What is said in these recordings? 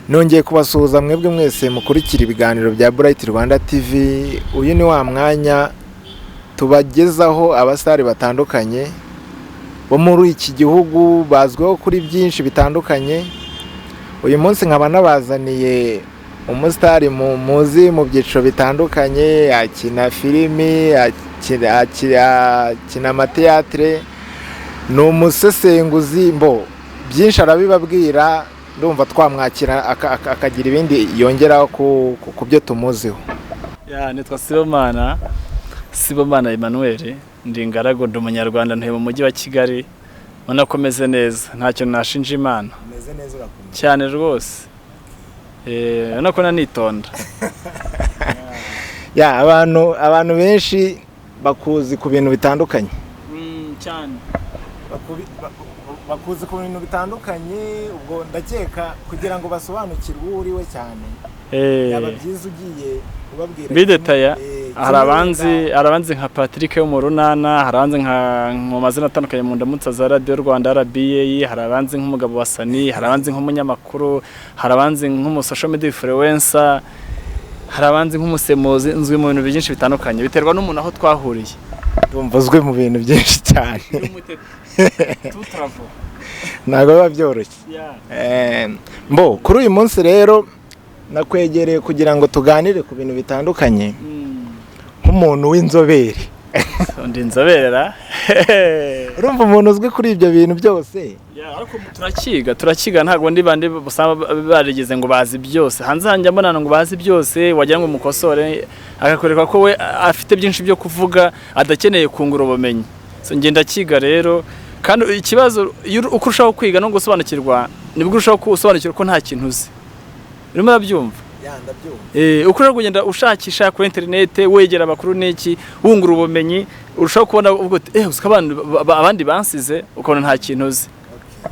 Nongeye kubasuhuza mwebwe mwese mukurikira ibiganiro bya Bright Rwanda TV. Uyu ni wa mwanya tubagezaho abasitari batandukanye bo muri iki gihugu bazwiho kuri byinshi bitandukanye. Uyu munsi nkaba nabazaniye umusitari muzi mu byiciro bitandukanye: akina filimi, akina amateatire, ni umusesenguzi, mbo byinshi arabibabwira. Ndumva twamwakira akagira ibindi yongeraho ku byo tumuziho. Ya, nitwa Sibomana, Sibomana Emmanuel, ndi ingaragu, ndi umunyarwanda, ntuye mu mujyi wa Kigali. Ubona ko meze neza, ntacyo nashinja Imana. Umeze neza, urakomeye. Cyane rwose. Ubona ko nanitonda. Ya, abantu benshi bakuzi ku bintu bitandukanye. Cyane. Bakuzi ku bintu bitandukanye. Ubwo ndakeka kugira ngo basobanukirwe uwo uri we cyane, byaba byiza ugiye ubabwira Bidetaya. Kimwe Hari abanzi wenda. Hari abanzi nka Patrick wo mu Runana, hari abanzi nka mu mazina atandukanye mu ndamutsa za Radiyo Rwanda, RBA, hari abanzi nk'umugabo wa Sani, hari abanzi nk'umunyamakuru, hari abanzi nk'umu social media influencer, hari abanzi nk'umusemuzi. Nzwi mu bintu byinshi bitandukanye, biterwa n'umuntu aho twahuriye. Ndumva uzwi mu bintu byinshi cyane, ntabwo biba byoroshye. Mbo kuri uyu munsi rero nakwegereye kugira ngo tuganire ku bintu bitandukanye nk'umuntu w'inzobere. Ndi inzoberera. Urumva umuntu uzwi kuri ibyo bintu byose. Ariko turakiga, turakiga. Ntabwo ndi bandi usanga barigeze ngo bazi byose. Hanze hanjye mbona ngo bazi byose, wagira ngo mukosore akakwereka ko we afite byinshi byo kuvuga, adakeneye kungura ubumenyi. So, njye ndakiga rero, kandi ikibazo iyo uko urushaho kwiga no gusobanukirwa, nibwo urushaho gusobanukirwa ko nta kintu uzi. Urimo urabyumva? Ya, ndabyumva. Uko urushaho kugenda ushakisha kuri interinete, wegera abakuru n'iki, wungura ubumenyi, urushaho kubona ubwo uti, uziko abantu abandi bansize, ukabona nta kintu uzi.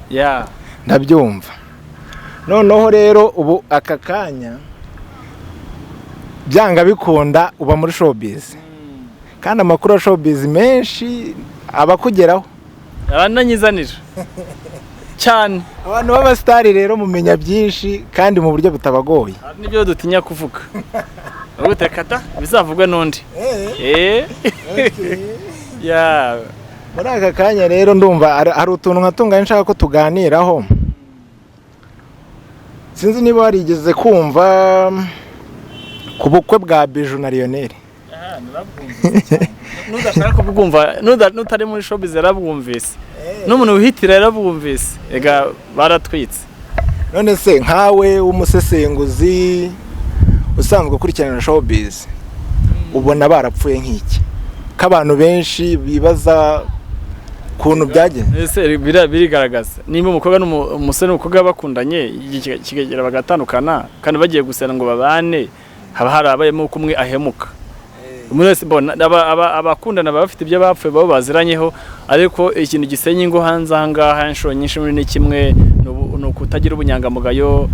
Ya. Ndabyumva. Noneho rero ubu aka kanya, byanga bikunda uba muri showbiz, kandi amakuru ya showbiz menshi aba akugeraho. Abananyizanira cyane. Abantu b'abasitari rero mumenya byinshi kandi mu buryo butabagoye. Hari n'ibyo dutinya kuvuga, ubu tekata bizavugwe n'undi. Ya. Muri aka kanya rero ndumva hari utuntu nka tunganye nshaka ko tuganiraho. Sinzi niba warigeze kumva ku bukwe bwa Bijou na Lionel. Nudashaka kubwumva, nutari muri showbiz yarabwumvise, n'umuntu wihitira yarabwumvise. Ega baratwitse. None se nkawe w'umusesenguzi usanzwe ukurikirana showbiz, ubona barapfuye nk'iki, ko abantu benshi bibaza ukuntu byagenze? Ese birigaragaza nimba umukobwa n'umusore n'umukobwa bakundanye, igihe kikagera bagatandukana, kandi bagiye gusenga ngo babane, haba harabayemo uko umwe ahemuka. Umuntu wese mbona abakundana baba bafite ibyo bapfuye, babo baziranyeho. Ariko ikintu gisenya ingo hanze aha ngaha inshuro nyinshi muri ni kimwe, ni ukutagira ubunyangamugayo,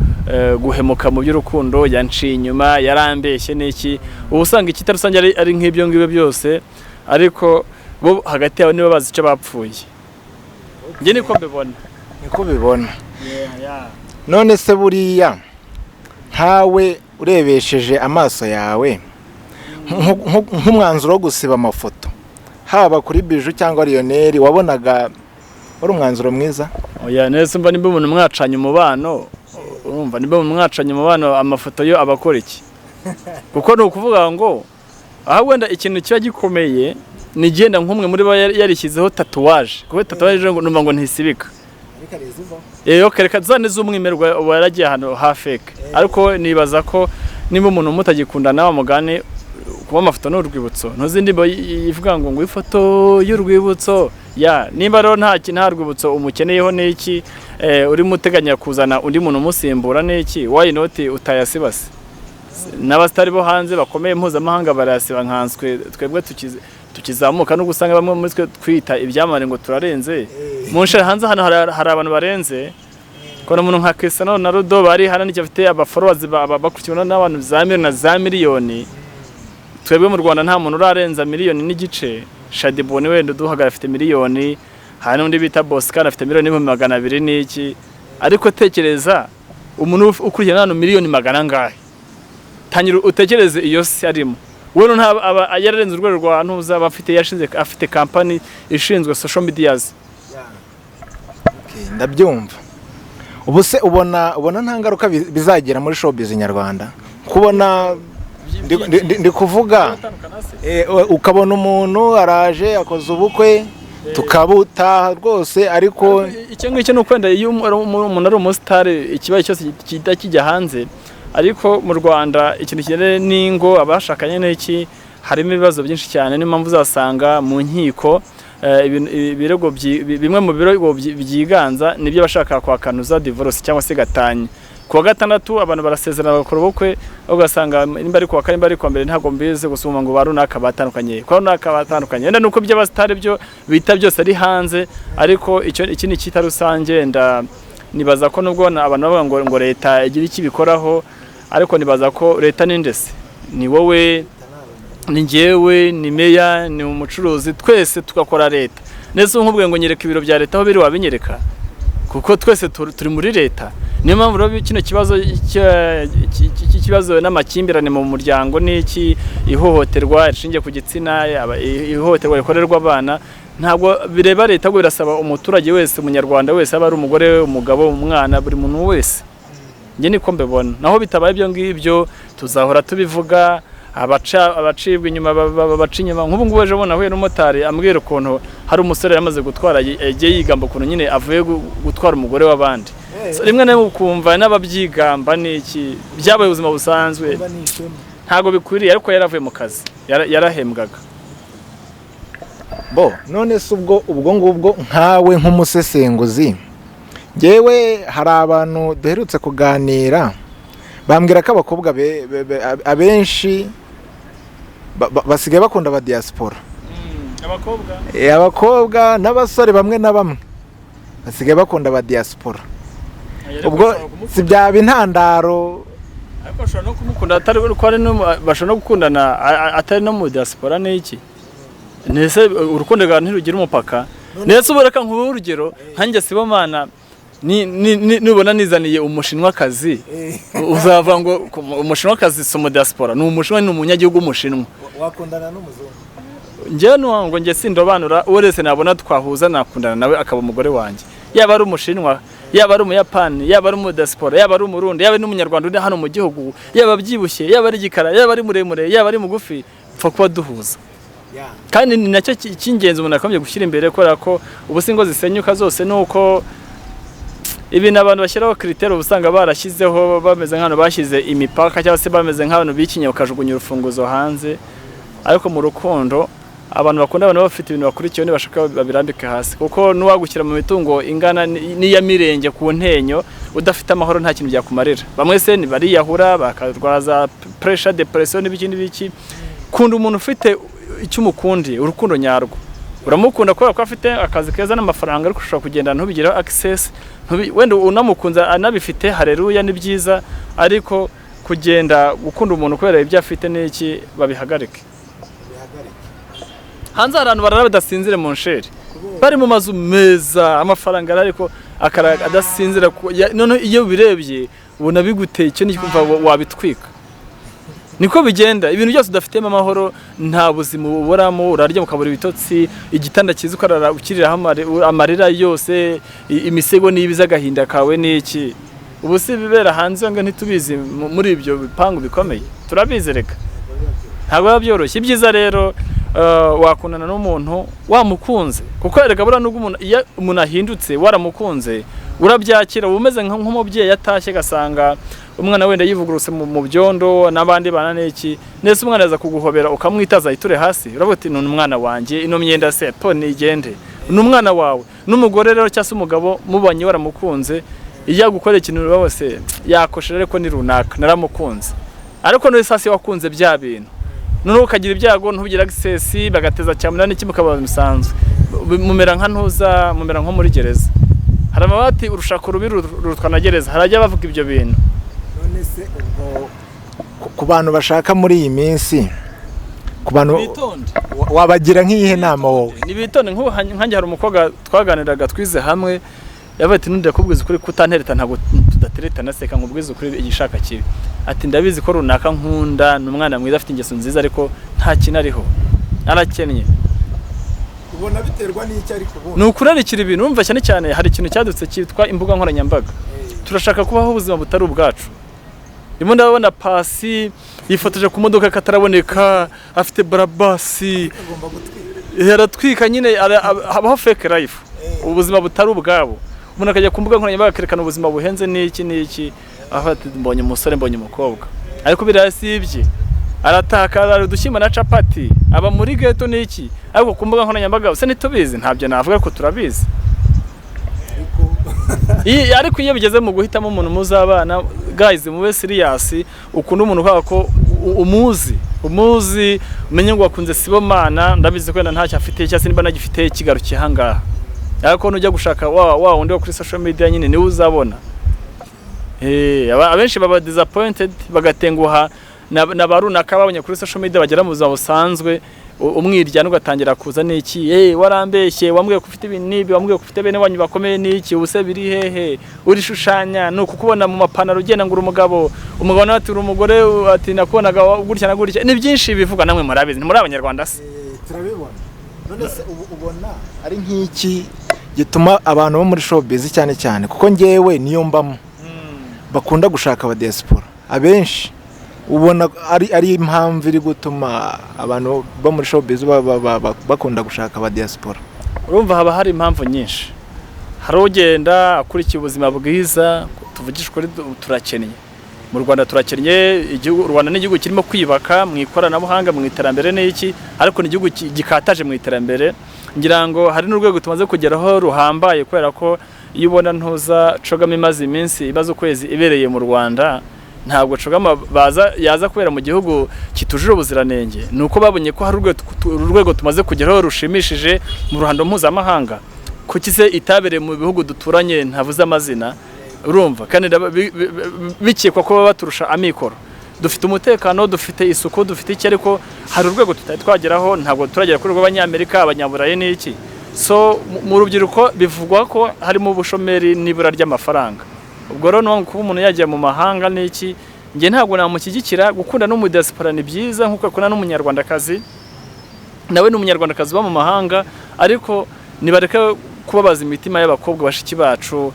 guhemuka mu by'urukundo, yanciye inyuma, yarambeshye n'iki. Uba usanga ikita rusange ari nk'ibyo ngibyo byose, ariko bo hagati yabo nibo bazi icyo bapfuye. Njye niko mbibona. Niko ubibona. None se buriya nkawe urebesheje amaso yawe, nk'umwanzuro wo gusiba amafoto haba kuri Bijou cyangwa Lionel, wabonaga wari umwanzuro mwiza? Oya, nese mba nimba umuntu mwacanye umubano, urumva nimba umuntu mwacanye umubano, amafoto yo aba akora iki? Kuko ni ukuvuga ngo aho wenda ikintu kiba gikomeye ni igenda nk'umwe muri bo yarishyizeho tatouage, kuko tatouage ngo numva ngo ntisibika. Reka zane z'umwimerere uba yaragiye ahantu ha fake. Ariko nibaza ko niba umuntu mutagikundana, wa mugani, kuba amafoto ni urwibutso. Ntuzi indirimbo ivuga ngo ifoto y'urwibutso? Ya, nimba rero nta rwibutso umukeneyeho n'iki, urimo uteganya kuzana undi muntu umusimbura n'iki, why not utayasibase? N'abasitari bo hanze bakomeye mpuzamahanga barayasiba, nkanswe twebwe tukizamuka, no gusanga bamwe muri twe twita ibyamamare ngo turarenze. Mu nshuro hanze hano hari abantu barenze. Kora umuntu nka Cristiano Ronaldo bari hano n'icyo afite, aba followers bakurikiwe n'abantu za miliyoni na za miliyoni. Twebwe mu Rwanda nta muntu urarenza 1.5 miliyoni. Shaddyboo ni wenda uduhagarara afite miliyoni, hari n'undi bita Boscan afite 1.2 miliyoni n'iki. Ariko tekereza Umuntu ukurikirana n'abantu miliyoni magana angahe, tangira utekereze iyo si arimo. We nta aba yararenze urwego rwa ntuza, aba afite, yashinze, afite company ishinzwe social medias. Okay, ndabyumva. Ubu se ubona nta ngaruka bizagira muri showbiz nyarwanda, kubona ndi kuvuga, ukabona umuntu araje akoze ubukwe tukabutaha rwose, ariko Icyo ngicyo ni ukwenda iyo umuntu ari umusitari, ikibazo cyose kijya kijya hanze. Ariko mu Rwanda ikintu kijyanye n'ingo, abashakanye n'iki, harimo ibibazo byinshi cyane. Niyo mpamvu uzasanga mu nkiko ibirego bimwe mu birego byiganza nibyo bashaka kwakanuza divorce cyangwa se gatanya. Ku wa gatandatu abantu barasezerana, bagakora ubukwe, ugasanga nimba ari ku wa kane, nimba ari ku wa mbere, ntabwo mbizi, gusa ngo ba runaka batandukanye, kwa runaka batandukanye. Wenda nuko iby'abasitari byo bita byose ari hanze, ariko icyo iki ni icyita rusange. Nda nibaza ko nubwo abantu bavuga ngo leta igira icyo ibikoraho, ariko nibaza ko leta ni ndese ni wowe, ni njyewe, ni meya, ni umucuruzi, twese tugakora leta. Ndetse nkubwiye ngo nyereka ibiro bya leta aho biri, wabinyereka, kuko twese turi muri leta. Niyo mpamvu rero kino kibazo cy'ikibazo n'amakimbirane mu muryango n'iki, ihohoterwa rishingiye ku gitsina, ihohoterwa rikorerwa abana, ntabwo bireba leta, ahubwo birasaba umuturage wese, umunyarwanda wese, aba ari umugore, umugabo, umwana, buri muntu wese. Njye niko mbibona. Naho bitabaye ibyo ngibyo, tuzahora tubivuga, abaca abacibwa inyuma, baca inyuma. Nk'ubu ngubu ejo bundi nahuye n'umumotari, ambwira ukuntu hari umusore yamaze gutwara, yagiye yigamba ukuntu nyine avuye gutwara umugore w'abandi. So, rimwe na rimwe ukumva n'ababyigamba n'iki, byabaye ubuzima busanzwe, ntabwo bikwiriye. Ariko yaravuye mu kazi, yarahembwaga. Bo none se ubwo ngubwo nkawe nk'umusesenguzi, ngewe hari abantu duherutse kuganira bambwira ko abakobwa abenshi basigaye bakunda aba diaspora. Abakobwa? Abakobwa n'abasore bamwe na bamwe basigaye bakunda aba diaspora. Ubwo si byaba intandaro? Ariko bashobora no kumukunda atari ko ari no, bashobora no gukundana atari no mu diaspora n'iki. Nese urukundo rwawe ntirugira umupaka? Nese ubu reka nkuhe urugero, nkanjye Sibomana, nubona nizaniye umushinwakazi, uzavuga ngo umushinwakazi si umu diaspora? Ni umushinwa, ni umunyagihugu w'umushinwa. Wakundana n'umuzungu? Njyewe nuwa ngo njye sindobanura, uwo wese nabona twahuza nakundana nawe akaba umugore wanjye, yaba ari umushinwa, yaba ari umuyapani, yaba ari umudiaspora, yaba ari umurundi, yaba ari n'umunyarwanda uri hano mu gihugu, yaba abyibushye, yaba ari igikara, yaba ari muremure, yaba ari mugufi, pfa kuba duhuza. Kandi ni nacyo cy'ingenzi umuntu akomeje gushyira imbere, kubera ko ubu si ingo zisenyuka zose ni uko ibintu abantu bashyiraho critère, uba usanga barashyizeho bameze nk'abantu bashyize imipaka, cyangwa se bameze nk'abantu bikinye bakajugunya urufunguzo hanze. Ariko mu rukundo, abantu bakunda, abantu bafite ibintu bakurikiye, nibashaka babirambike hasi, kuko n'uwagushyira mu mitungo ingana n'iya mirenge ku ntenyo, udafite amahoro nta kintu byakumarira. Bamwe se ni bariyahura, bakarwaza pressure, depression n'ibiki n'ibiki. Kunda umuntu ufite icyo umukundiye, urukundo nyarwo. Uramukunda kubera ko afite akazi keza n'amafaranga, ariko ushobora kugenda ntubigireho access, wenda unamukunze anabifite, hareruya, ni byiza. Ariko kugenda gukunda umuntu kubera ibyo afite n'iki, babihagarike. Hanze hari abantu barara badasinzire mu nsheri, bari mu mazu meza, amafaranga arari, ariko akara adasinzira. Noneho iyo ubirebye ubona biguteye icyo ni kumva wabitwika. Niko bigenda, ibintu byose udafitemo amahoro nta buzima uburamo. Urarya ukabura ibitotsi, igitanda cyiza ukarara ukiriraho amarira yose, imisego n'ibiza, agahinda kawe n'iki. Ubu si ibibera hanze ngo ntitubizi muri ibyo bipangu bikomeye? Turabizi reka, ntabwo biba byoroshye. Ibyiza rero, wakundana n'umuntu wamukunze, kuko erega buriya nubwo umuntu, iyo umuntu ahindutse waramukunze, urabyakira. Uba umeze nk'umubyeyi atashye agasanga umwana wenda yivugurutse mu byondo n'abandi bana n'iki, ndetse umwana aza kuguhobera ukamwitaza, yiture hasi, uravuga uti: "Ni umwana wanjye, ino myenda se po nigende." Ni umwana wawe. N'umugore rero cyangwa se umugabo mubanye waramukunze, iyo agukorera ikintu wose yakosheje, ariko ni runaka naramukunze. Ariko none sasa iyo wakunze bya bintu, noneho ukagira ibyago ntugire access, bagateza cyamunara n'iki, mukaba musanzwe mumera nka ntuza, mumera nko muri gereza. Hari amabati, urushako rubi rurutwa na gereza, harajya bavuga ibyo bintu. None se ubwo ku bantu bashaka muri iyi minsi, ku bantu Bitonde. wabagira nk'iyihe nama wowe? Nibitonde. Nk'ubu nkanjye hari umukobwa twaganiraga, twize hamwe. Yavuze ati: "Nundi ndakubwiza ukuri, kutantereta ntabwo tudateretana, seka nkubwiza ukuri igishaka kibi." Ati: "Ndabizi ko runaka nkunda, ni umwana mwiza, afite ingeso nziza, ariko nta kintu ariho, arakennye." Ubona biterwa n'icyo ari kubona? Ni ukurarikira ibintu. Urumva, cyane cyane hari ikintu cyadutse cyitwa imbuga nkoranyambaga. Turashaka kubaho ubuzima butari ubwacu. Ndimo ndabona Pasi yifotoje ku modoka kataraboneka, afite barabasi. Agomba gutwika. Aratwika nyine. Habaho fake life, ubuzima butari ubwabo. Umuntu akajya ku mbuga nkoranyambaga akerekana ubuzima buhenze n'iki n'iki, aho ati: "Mbonye umusore, mbonye umukobwa," ariko biriya si ibye. Arataka, ari udushyimbo na capati, aba muri ghetto n'iki, ariko ku mbuga nkoranyambaga se ntitubizi? Ntabyo navuga ko turabizi. Ariko iyo bigeze mu guhitamo umuntu muzabana, guys, mube serious. Ukunda umuntu kubera ko umuzi, umenye ngo wakunze Sibomana, ndabizi ko wenda ntacyo afite, cyangwa se niba nagifite kigarukiye aha ngaha. Ariko nujya gushaka wa wundi wo kuri social media nyine, niwe uzabona. Abenshi baba disappointed, bagatenguha na ba runaka babonye kuri social media, bagera mu buzima busanzwe umwiryane ugatangira kuza n'iki: "Warambeshye, wambwiye ko ufite ibi n'ibi, wambwiye ko ufite bene wanyu bakomeye n'iki, ubuse biri hehe? Urishushanya ni ukukubona mu mapantaro ugenda ngo uri umugabo." Umugabo nawe ati: "Uri umugore," ati: "Nakubonaga gutya na gutya." Ni byinshi bivuga, namwe murabizi, ntimuri Abanyarwanda se? Turabibona. None se ubu ubona ari nk'iki gituma abantu bo muri showbiz cyane cyane, kuko ngewe niyo mbamo, bakunda gushaka abadiaspora abenshi? Ubona ari impamvu iri gutuma abantu bo muri showbiz bakunda gushaka abadiaspora? Urumva, haba hari impamvu nyinshi. Hari ugenda akurikiye ubuzima bwiza. Tuvugishe ukuri, turakennye mu Rwanda, turakennye. Igihugu u Rwanda ni igihugu kirimo kwiyubaka mu ikoranabuhanga, mu iterambere n'iki, ariko ni igihugu gikataje mu iterambere. Ngira ngo hari n'urwego tumaze kugeraho ruhambaye, kubera ko iyo ubona ntuza CHOGM imaze iminsi, imaze ukwezi ibereye mu Rwanda, ntabwo CHOGM baza yaza kubera mu gihugu kitujuje ubuziranenge. Ni uko babonye ko hari urwego tumaze kugeraho rushimishije mu ruhando mpuzamahanga. Kuki se itabereye mu bihugu duturanye ntavuze amazina? Urumva kandi bikekwa ko baba baturusha amikoro. Dufite umutekano, dufite isuku, dufite iki, ariko hari urwego tutari twageraho. Ntabwo turagera kuri rw'Abanyamerika, Abanyaburayi n'iki. So mu rubyiruko bivugwa ko harimo ubushomeri n'ibura ry'amafaranga. Ubwo rero ni kuba umuntu yagiye mu mahanga n'iki, njye ntabwo namushyigikira. Gukunda n'umudiaspora ni byiza nk'uko akunda n'Umunyarwandakazi, nawe ni Umunyarwandakazi uba mu mahanga, ariko nibareke kubabaza imitima y'abakobwa bashiki bacu,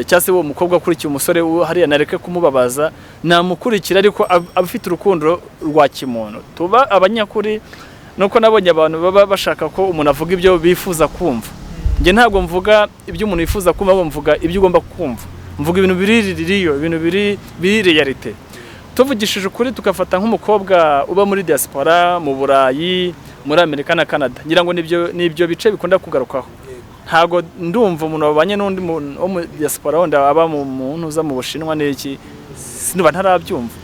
cyangwa se uwo mukobwa akurikiye umusore hariya, nareke kumubabaza. Namukurikira, ariko afite urukundo rwa kimuntu. Tuba abanyakuri. Nuko nabonye abantu baba bashaka ko umuntu avuga ibyo bifuza kumva. Njye ntabwo mvuga ibyo umuntu yifuza kumva, ahubwo mvuga ibyo ugomba kumva. Mvuga ibintu biri ririyo, ibintu biri réalité. Tuvugishije ukuri, tugafata nk'umukobwa uba muri diaspora, mu Burayi, muri Amerika na Canada, ngira ngo nibyo bice bikunda kugarukaho. Ntabwo ndumva umuntu wabanye n'undi muntu wo muri diaspora wenda aba mu muntu uza mu Bushinwa n'iki, sinumva, ntarabyumva,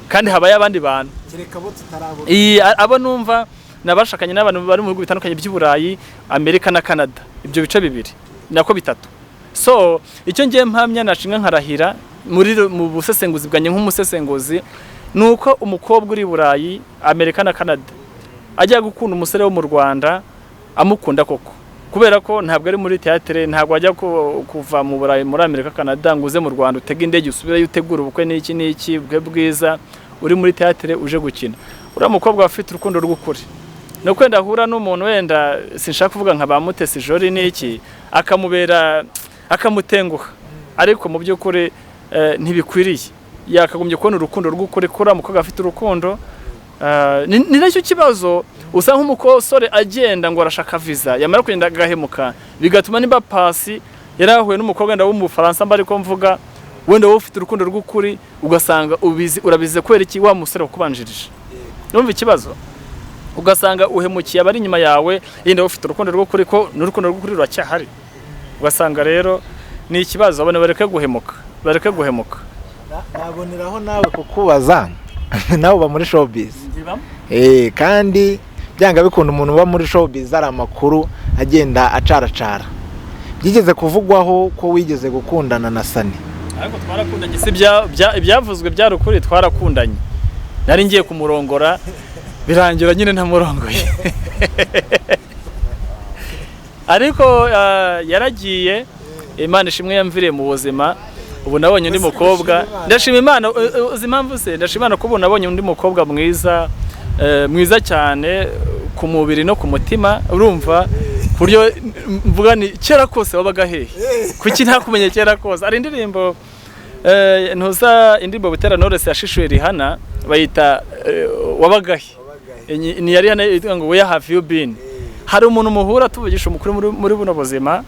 kandi habayo abandi bantu. Kereka abo tutarabona. Iyi abo numva ni abashakanye n'abantu bari mu bihugu bitandukanye by'i Burayi, Amerika na Canada, ibyo bice bibiri nako bitatu. So icyo ngiye mpamya, nashinga nkarahira mu busesenguzi bwanjye nk'umusesenguzi, ni uko umukobwa uri i Burayi, Amerika na Canada ajya gukunda umusore wo mu Rwanda, amukunda koko, kubera ko ntabwo ari muri théâtre. Ntabwo ajya kuva mu Burayi, muri Amerika, Canada ngo uze mu Rwanda, utege indege, usubireyo, utegure ubukwe n'iki n'iki, ubukwe bwiza, uri muri théâtre uje gukina. Uriya mukobwa afite urukundo rw'ukuri, ni uko wenda ahura n'umuntu, wenda sinshaka kuvuga nka ba Mutesi Jolly n'iki, akamubera, akamutenguha, ariko mu by'ukuri ntibikwiriye. Yakagombye kubona urukundo rw'ukuri ko uriya mukobwa afite urukundo. Ni nacyo kibazo usanga nk'umusore agenda ngo arashaka visa, yamara kugenda agahemuka, bigatuma nimba Pasi yari yahuye n'umukobwa wenda wo mu Bufaransa, mba ariko mvuga wenda wowe ufite urukundo rw'ukuri, ugasanga ubizi urabize kubera iki? Wa musore wakubanjirije. Urumva ikibazo? Ugasanga uhemukiye abari inyuma yawe, yenda wowe ufite urukundo rw'ukuri, ko n'urukundo rw'ukuri ruracyahari. Ugasanga rero ni ikibazo. Abantu bareke guhemuka, bareke guhemuka. Naboneraho nawe kukubaza, nawe uba muri showbiz. Kandi byanga bikunda umuntu uba muri showbiz ari amakuru agenda acaracara. Byigeze kuvugwaho ko wigeze gukundana na Sani. Ariko twarakundanye, si ibyavuzwe byari ukuri. Twarakundanye, nari ngiye kumurongora, birangira nyine ntamurongoye, ariko yaragiye. Imana ishimwe yamviriye mu buzima. Ubu nabonye undi mukobwa, ndashima Imana. Uzi impamvu se? Ndashima Imana ko ubu nabonye undi mukobwa mwiza, mwiza cyane ku mubiri no ku mutima, urumva, ku buryo mvuga ni kera kose wabaga hehe, kuki ntakumenye kera kose? Hari indirimbo, ntuza indirimbo Butera Knowless yashishuye Rihanna, bayita "Wabaga he". Ni ya Rihanna yitwa ngo "Where have you been". Hari umuntu muhura, tuvugisha umukuru, muri buno buzima,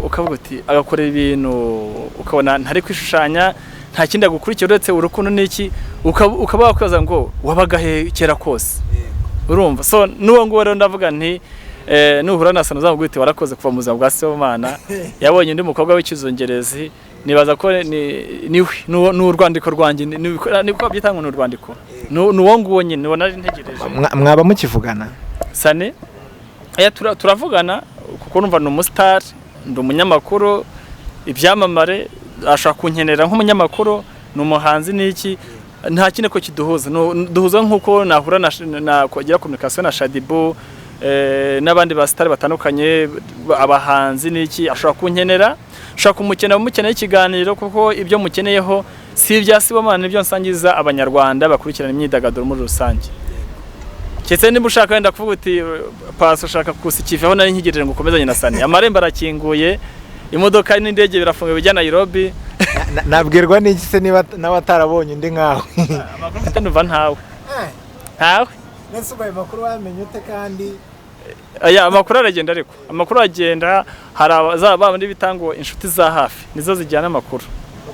ukavuga uti agakora ibintu ukabona ntari kwishushanya, nta kindi agukurikira uretse urukundo n'iki, ukaba wakwibaza ngo wabaga he kera kose, urumva? So n'uwo nguwo rero ndavuga nti nuhura na Sano uzamubwira uti warakoze kuva mu buzima bwa Sibomana. Yabonye undi mukobwa w'ikizungerezi, nibaza ko ni niwe ni urwandiko rwanjye, niko babyita ngo ni urwandiko, ni uwo nguwo nyine, niwo nari ntegereje. Mwaba mukivugana? Sane aya turavugana kuko numva ni umusitari, ndi umunyamakuru, ibyamamare ashobora kunkenera nk'umunyamakuru, ni umuhanzi n'iki, nta kindi ko kiduhuza. Duhuza nk'uko nahura na kugira communication na Shaddyboo, n'abandi basitari batandukanye, abahanzi n'iki. Ashobora kunkenera, ashobora kumukenera, mukeneye ikiganiro, kuko ibyo mukeneyeho si ibya Sibomana, nibyo nsangiza Abanyarwanda bakurikirana imyidagaduro muri rusange. Keretse niba ushaka wenda kuvuga uti pasi ushaka kusikivaho nari nkigejeje ngo ukomezanye na Sani, amarembo arakinguye, imodoka n'indege birafunguye bijya Nairobi. Nabwirwa n'iki se niba nawe atarabonye undi nkawe? Amakuru mfite, ndumva ntawe, ntawe. Nese ubaye makuru wamenye ute kandi? Aya amakuru aragenda, ariko amakuru aragenda, hari abaza bandi bita ngo inshuti za hafi, nizo zijyana amakuru.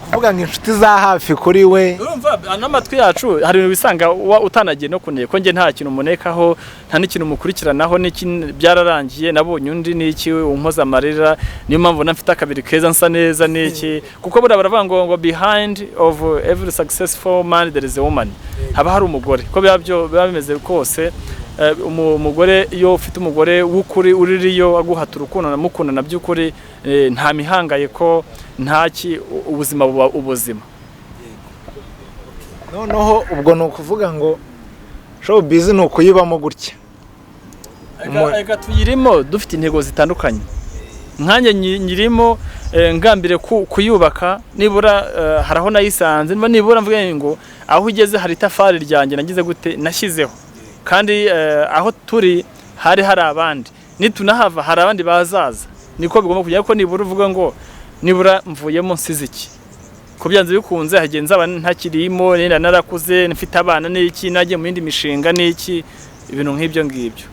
Kuvuga ngo inshuti za hafi kuri we? Urumva n'amatwi yacu hari ibintu bisanga utanagiye no kuneka, ko njye nta kintu umunekaho, nta n'ikintu umukurikiranaho, n'iki, byararangiye, nabonye undi n'iki umpoza amarira. Niyo mpamvu mfite akabiri keza, nsa neza n'iki, kuko buriya baravuga ngo behind of every successful man there is a woman, haba hari umugore. Ko biba byo biba bimeze kose, umugore, iyo ufite umugore w'ukuri uririyo aguhata urukundo namukundana by'ukuri, nta mihangayiko, ntaki, ubuzima buba ubuzima. Noneho ubwo ni ukuvuga ngo showbiz ni ukuyibamo gutya? Reka tuyirimo dufite intego zitandukanye. Nkanjye nyirimo ngambire kuyubaka, nibura hari aho nayisanze, nibura mvuge ngo aho ugeze hari itafari ryanjye nagize gute nashyizeho, kandi aho turi hari abandi, nitunahava hari abandi bazaza, niko bigomba kujya, ko nibura uvuga ngo nibura mvuyemo nsize iki, ko byanze bikunze hagiye nzaba ntakirimo, nenda narakuze, mfite abana n'iki, nagiye mu yindi mishinga n'iki, ibintu nk'ibyo ngibyo.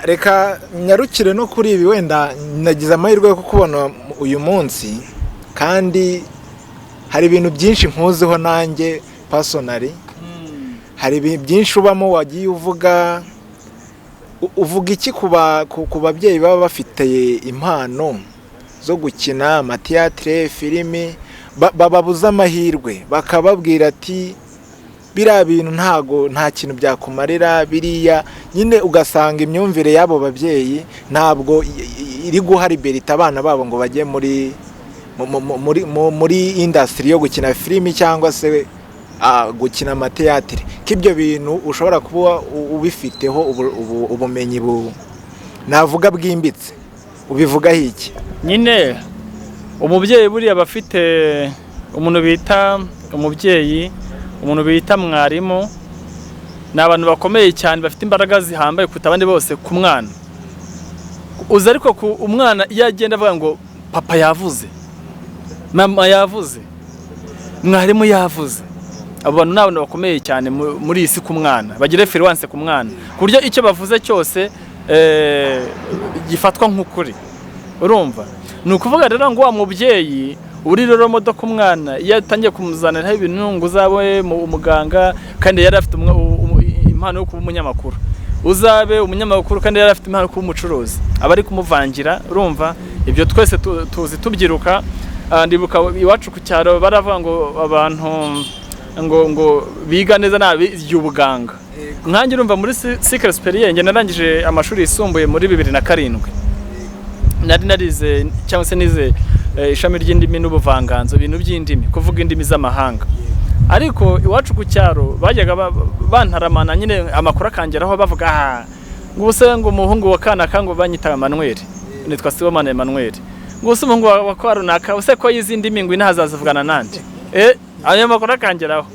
Reka nyarukire no kuri ibi. Wenda nagize amahirwe yo kukubona uyu munsi, kandi hari ibintu byinshi nkuziho nanjye personally, hari ibintu byinshi ubamo wagiye uvuga. Uvuga iki ku babyeyi baba bafite impano zo gukina amatiyatire, filimi, bababuza amahirwe, bakababwira ati biriya bintu ntago nta kintu byakumarira biriya nyine, ugasanga imyumvire y'abo babyeyi ntabwo iri guha liberté abana babo ngo bajye muri industry yo gukina filimi cyangwa se gukina amateyatire, ko ibyo bintu ushobora kuba ubifiteho ubumenyi navuga bwimbitse, ubivugaho iki? Nyine umubyeyi buriya aba afite umuntu bita umubyeyi, umuntu bita mwarimu, ni abantu bakomeye cyane, bafite imbaraga zihambaye kuruta abandi bose ku mwana. Uzi ariko ku umwana iyo agenda avuga ngo papa yavuze, mama yavuze, mwarimu yavuze, abo bantu ni abantu bakomeye cyane muri iyi si ku mwana, bagira influence ku mwana, ku buryo icyo bavuze cyose gifatwa nk'ukuri, urumva? Ni ukuvuga rero ngo wa mubyeyi uri rero modoka, umwana iyo atangiye kumuzaniraho ibintu ngo uzabe umuganga kandi yari afite impano yo kuba umunyamakuru, uzabe umunyamakuru kandi yari afite impano yo kuba umucuruzi, aba ari kumuvangira, urumva? Ibyo twese tuzi tubyiruka. Ndibuka iwacu ku cyaro baravuga ngo abantu ngo biga neza nabi ubuganga. Nkanjye urumva muri cycle supérieur, njye narangije amashuri yisumbuye muri 2007, nari narize cyangwa se nize ishami ry'indimi n'ubuvanganzo, ibintu by'indimi, kuvuga indimi z'amahanga. Ariko iwacu ku cyaro bajyaga bantaramana nyine, amakuru akangeraho bavuga aha ngo ubuse ngo umuhungu wa kanaka, ngo banyitaga Manuel. Nitwa Sibomana Emmanuel. Ngo se umuhungu wa kwa runaka use ko yizi indimi, ngo inahazaza nande? Ayo makuru akangeraho.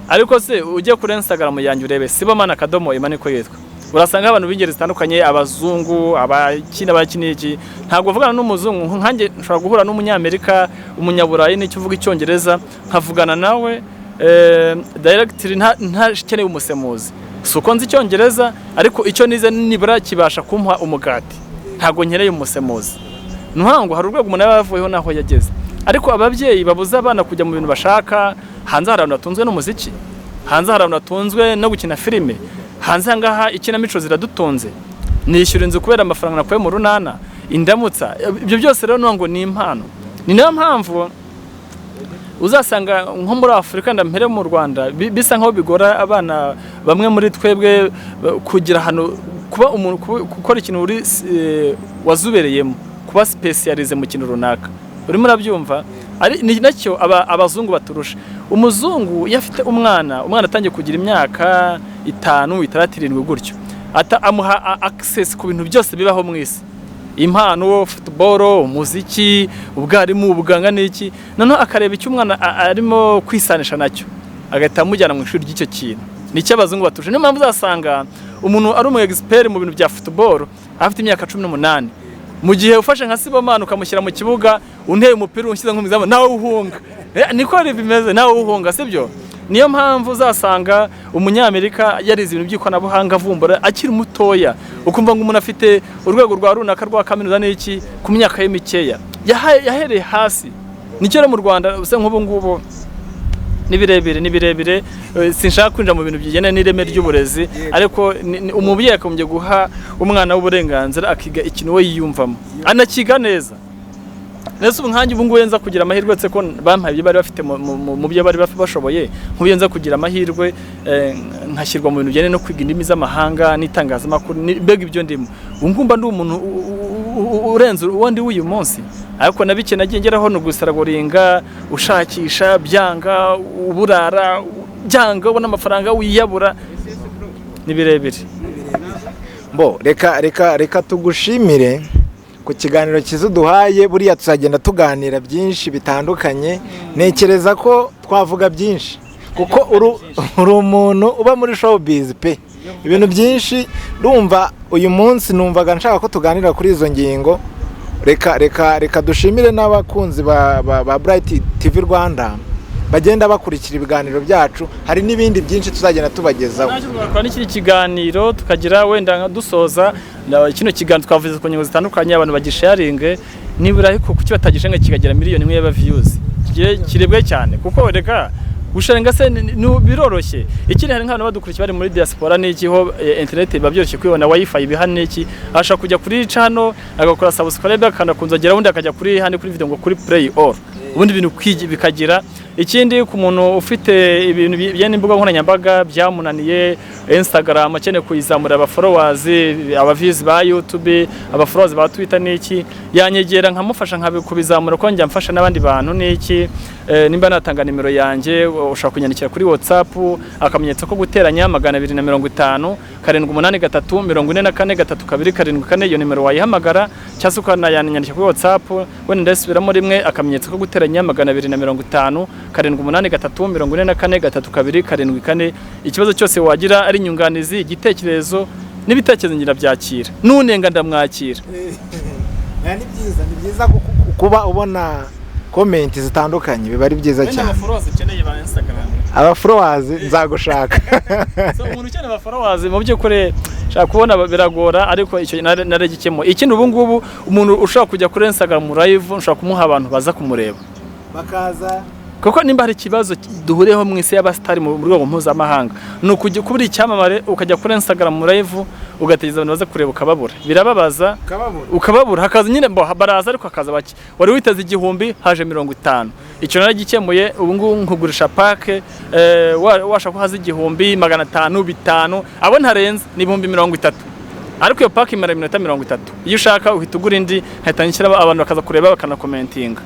Ariko se ujye kuri Instagram yanjye urebe Sibomana akadomo Emmanuel ko yitwa, urasanga abantu b'ingeri zitandukanye, abazungu, abakina, abakina iki. Ntabwo uvugana n'umuzungu nkanjye, nshobora guhura n'umunyamerika, umunyaburayi n'icyo uvuga icyongereza, nkavugana nawe directly, ntakeneye umusemuzi. Si uko nzi icyongereza, ariko icyo nize nibura kibasha kumpa umugati, ntabwo nkeneye umusemuzi. Ni ukuvuga ngo hari urwego umuntu aba yavuyeho n'aho yageze, ariko ababyeyi babuza abana kujya mu bintu bashaka. Hanze hari abantu batunzwe n'umuziki, hanze hari abantu batunzwe no gukina filime, hanze aha ngaha ikinamico ziradutunze, nishyura inzu kubera amafaranga nakuye mu runana indamutsa. Ibyo byose rero ngo ni impano. Ni nayo mpamvu uzasanga nko muri Afurika, ndampere mu Rwanda, bisa nkaho bigora abana bamwe muri twebwe kugira ahantu kuba umuntu, gukora ikintu uri wazubereyemo, kuba spécialisé mu kintu runaka. Urimo urabyumva? Ari ni nacyo abazungu baturusha. Umuzungu iyo afite umwana, umwana atangiye kugira imyaka 5, 6, 7 gutyo, ata amuha access ku bintu byose bibaho mu isi: impano, football, umuziki, ubwarimu, ubuganga n'iki. Noneho akareba icyo umwana arimo kwisanisha nacyo, agahita amujyana mu ishuri ry'icyo kintu. Nicyo abazungu baturusha. Niyo mpamvu uzasanga umuntu ari umu expert mu bintu bya football afite imyaka 18, mu gihe ufashe nka Sibomana ukamushyira mu kibuga, unteye umupira unshyize nk'umuzamu, nawe uhunga. Niko bimeze, nawe uhunga, sibyo? Niyo mpamvu uzasanga umunyamerika yarize ibintu by'ikoranabuhanga, avumbura akiri mutoya, ukumva ngo umuntu afite urwego rwa runaka rwa kaminuza n'iki ku myaka ye mikeya. Yahereye hasi. Nicyo rero mu Rwanda usa nk'ubu ngubu ni birebire, ni birebire. Sinshaka kwinjira mu bintu bigendanye n'ireme ry'uburezi, ariko umubyeyi akagombye guha umwana w'uburenganzira akiga ikintu we yiyumvamo, anakiga neza. Nese ubu nkanjye ubu ngubu nza kugira amahirwe, uretse ko bampaye ibyo bari bafite mu byo bari bashoboye, nk'ubu nza kugira amahirwe nkashyirwa mu bintu bijyanye no kwiga indimi z'amahanga n'itangazamakuru, mbega ibyo ndimo ubu ngumba ndi umuntu urenze uwo ndi w'uyu munsi. Ariko na bike nagiye ngeraho ni ugusaragoringa, ushakisha byanga, uburara byanga, ubona amafaranga wiyabura. Ni birebire. Bo reka tugushimire ku kiganiro cyiza uduhaye. Buriya tuzagenda tuganira byinshi bitandukanye. Ntekereza ko twavuga byinshi kuko uri umuntu uba muri showbiz pe, ibintu byinshi. Ndumva uyu munsi numvaga nshaka ko tuganira kuri izo ngingo. Reka dushimire n'abakunzi ba Bright TV Rwanda bagenda bakurikira ibiganiro byacu. Hari n'ibindi byinshi tuzagenda tubagezaho. Twakora n'ikindi kiganiro tukagira wenda nka dusoza kino kiganiro. Twavuze ku ngingo zitandukanye, abantu bagisharinge nibura, ariko kuki batagisharinga kikagira 1 miliyoni y'aba views, kirebwe cyane? Kuko reka gusharinga se biroroshye. Ikindi, hari nk'abantu badukurikiye bari muri diaspora n'iki, ho internet biba byoroshye kwibona, wifi ibiha n'iki, ashobora kujya kuri channel agakora subscribe, akanakunza, ubundi akajya kuri handi kuri video ngo kuri play all, ubundi ibintu bikagira. Ikindi, ku muntu ufite ibintu bijyanye n'imbuga nkoranyambaga byamunaniye, Instagram akeneye kuyizamura aba followers, aba views ba YouTube, aba followers ba Twitter n'iki, yanyegera nkamufasha nkabikubizamura, ko njya mfasha n'abandi bantu n'iki. Nimba natanga nimero yanjye, ushobora kunyandikira kuri WhatsApp, akamenyetso ko guteranya 250 783 44 32 74. Iyo nimero wayihamagara cyangwa se ukanayanyandikira kuri WhatsApp. Wenda ndasubiramo rimwe: akamenyetso ko guteranya 250 783 44 32 74. Ikibazo cyose wagira, ari inyunganizi, igitekerezo, n'ibitekerezo ngira byakira, n'unenga ndamwakira. Ni byiza, ni byiza kuba ubona comment zitandukanye, biba ari byiza Wenda cyane. aba followers ukeneye ba Instagram. Aba followers nzagushaka. So umuntu ukeneye aba followers, mu by'ukuri shaka kubona biragora, ariko icyo naragikemuye. Ikindi, ubu ngubu umuntu ushobora kujya kuri Instagram live, ushobora kumuha abantu baza kumureba. Bakaza. Kuko nimba hari ikibazo duhuriyeho mu isi y'abasitari mu rwego mpuzamahanga, ni ukujya kuba uri icyamamare, ukajya kuri Instagram live, ugategereza abantu baza kureba, ukababura. Birababaza. Ukababura. Ukababura, hakaza nyine bo baraza, ariko hakaza bake. Wari witeze 1000, haje 50. Icyo naragikemuye. Ubu ngubu nkugurisha pack, washaka ko haza 1000, 500, 5, abo ntarenze ni 30,000, ariko iyo pack imara iminota 30. Iyo ushaka uhita ugura indi, nkahita nshyira abantu bakaza kureba, bakanakomentinga.